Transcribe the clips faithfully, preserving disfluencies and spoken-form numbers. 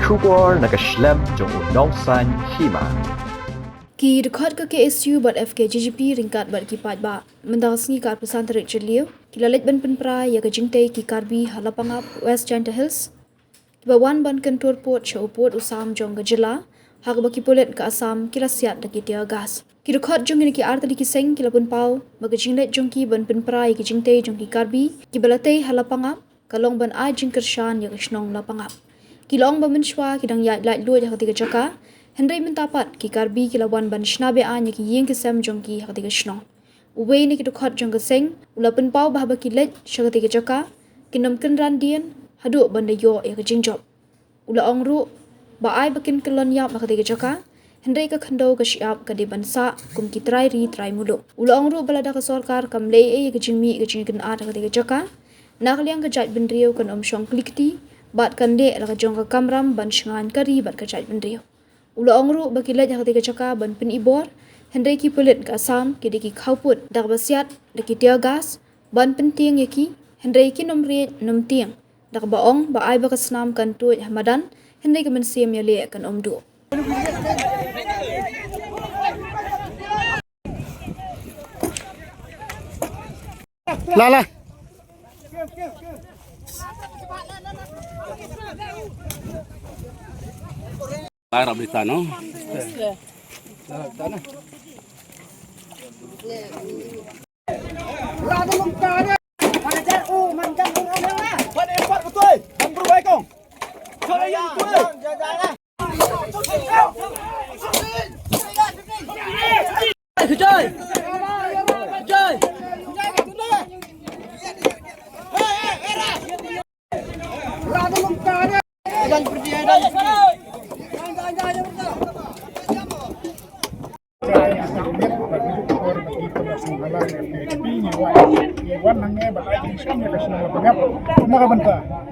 Khubor na ka shlem jong u Nongsaiñ Hima. Ki dkhot ka K S U bad F K J G P ryngkat bad ki paidbah mynta ka sngi ka arphew san tarik Jylliew ki la leit ban pynpra ïa ka jingtei ki Karbi ha Lapangap, West Jaintia Hills, kiba wan ban kyntur pud sha u pud u sam jong ka jylla, ha kaba ki pulit ka Assam ki la siat da ki tear gas. Ki dkhot jong kine ki artylli ki seng ki la pynpaw ba ka jingleit jong ki ban pynpra ïa ka jingtei jong ki Karbi kiba la tei ha Lapangap ka long ban ai jingkyrshan ïa ka shnong Lapangap. Ki la ong ba mynshuwa ki dang ïaid laitluid ha katei ka jaka, hynrei mynta pat ki Karbi ki la wan ban shna be-aiñ ïa ki ïing ki sem jong ki ha katei ka shnong. Uwei na ki dkhot jong ka seng u la pynpaw ba haba ki leit sha katei ka jaka kin ym kynran dien haduh ban da ïoh ïa ka jingjop. U la ong ruh ba ai ba kin kyllon ïap ha katei ka jaka, hynrei ka khyndew ka shyiap ka dei ban sah kum ki trai ri trai muluk. U la ong ruh ba lada ka sorkar kam leh ei ei ïa ka jingmih ka jingkynad ha katei ka jaka, na ka liang ka jaitbynriew kan ym shong kli kti bad kan leh la ka jong ka kamram ban shngaiñ ka ri bad ka jaitbynriew. U la ong ruh ba ki leit ha katei ka jaka ban pynibor, hynrei ki pulit ka Assam ki dei ki khawpud da kaba siat da ki tear gas ban pyntieng ïa ki, hynrei kin ym riej ym tieng da kaba ong ba ai ba ka snam kan tuid ha madan, hynrei ka mynsiem ïaleh kan ym duh. La la. Lai rap di tano.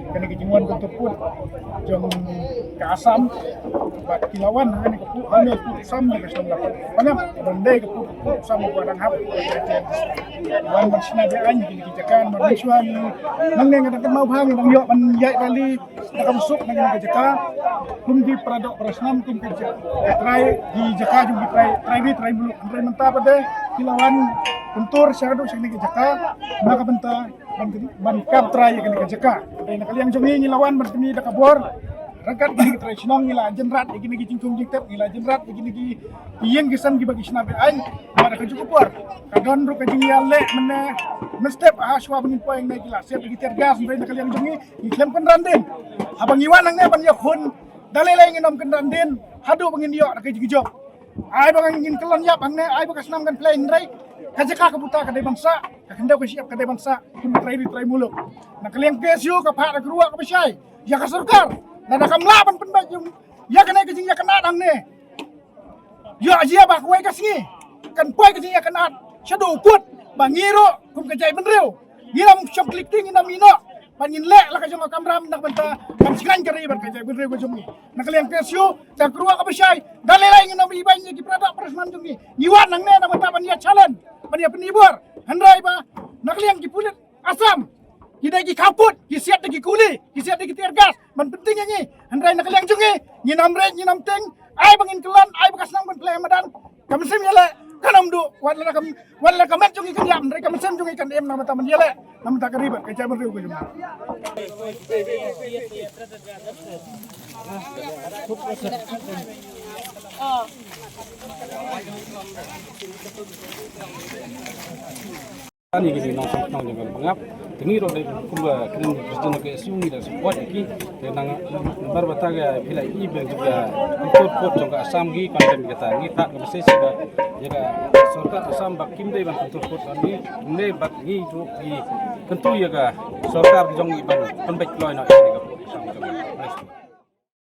Kane ka jingwan kyntur pud jong ka Assam bad ki la wan hangne ka pud, hangne pud Assam ne ka shnong Lapangap. Ban dei ka pud, pud Assam ba dang hap. Wan ban shna be-aiñ kine ki jaka, ban mynshuwa ngi nangne nga dang kynmaw bha ngi dang ïoh ban ïaid rally da ka bsuk na kine ki jaka. Kum ki para doh para snam, kum ki ja-, ki trai, ki jaka jong ki trai, trai ri trai muluk. Hynrei mynta pat de ki la wan kyntur shaduh sha kine ki jaka na ka bynta ban, ban kam trai ïa kane ka jaka. Hynrei na ka liang jong ngi ngi la wan ban pyni da ka bor. Ryngkat kine ki trai shnong ngi la jynrat ïa kine ki jingthung jingtep, ngi la jynrat ïa kine ki ïing ki sem kiba ki shna be-aiñ. Bad ha kajuh ka por ka don ruh ka jingïaleh mynne mynstep ha shuwa ba ngin poi hangne ki la siat ïa ki tear gas, hynrei na ka liang jong ngi ngi khlem kynran dien. Haba ngi wan hangne ban ïakhun da lei lei ngin ym kynran dien haduh ba ngin ïoh da ka jingjop. Ai ba ngin kyllon ïap hangne, ai ba ka snam kan plie, hynrei ka jaka ka buta ka dei ban sah, ka khyndew ka shyiap ka dei ban sah kum ki trai ri trai muluk. Na ka liang K S U ka phah da ka rukom kaba shai ïa ka sorkar, lada kam lah ban pynbeit ïa kane ka jingïakynad hangne, ïoh jia ba kawei ka sngi kan poi ka jingïakynad shaduh u pud ba ngi ruh kum ka jaitbynriew ngin ym shong kli kti, ngin ym ïehnoh ban ngin leh la ka jong ka kamram na ka bynta ban shngaiñ ka ri bad ka jaitbynriew ka jong ngi. Na ka liang K S U da ka rukom kaba shai, da lei lei ngin ym ibeiñ ïa ki para doh para snam jong ngi. Ngi wan hangne na ka bynta ban ïa challenge, ban ïa pynibor. Hynrei ba na ka liang ki pulit Assam ki dei ki khawpud, ki siat da ki kuli, ki siat da ki tear gas ban pyntieng ïa ngi. Hynrei na ka liang jong ngi ngin ym riej, ngin ym tieng. Ai ba ngin kyllon, ai ba ka snam kan plie ha madan, ka mynsiem ïaleh kan ym duh. Wat la ka, wat la ka met jong ngi kan ïap, hynrei ka mynsiem jong ngi kan im na ka bynta ban ïaleh na ka bynta ka ri bad ka jaitbynriew ka jong ngi. Ani ki nongshong shnong jong ka Lapangap. Te ngi ruh dei kumba kren president ka S U ngi da support ki. Te nang namar ba ta ka phi la i ba ka kyntur pud jong ka Assam ki condemn kata, ngi phah ka message ba ïa ka sorkar Assam ba kim dei ban kyntur pud ngi, ngi bad ngi ruh ki kyntu ïa ka sorkar jong ngi ban pynbeit kloi noh ïa ka pud Assam jong ngi.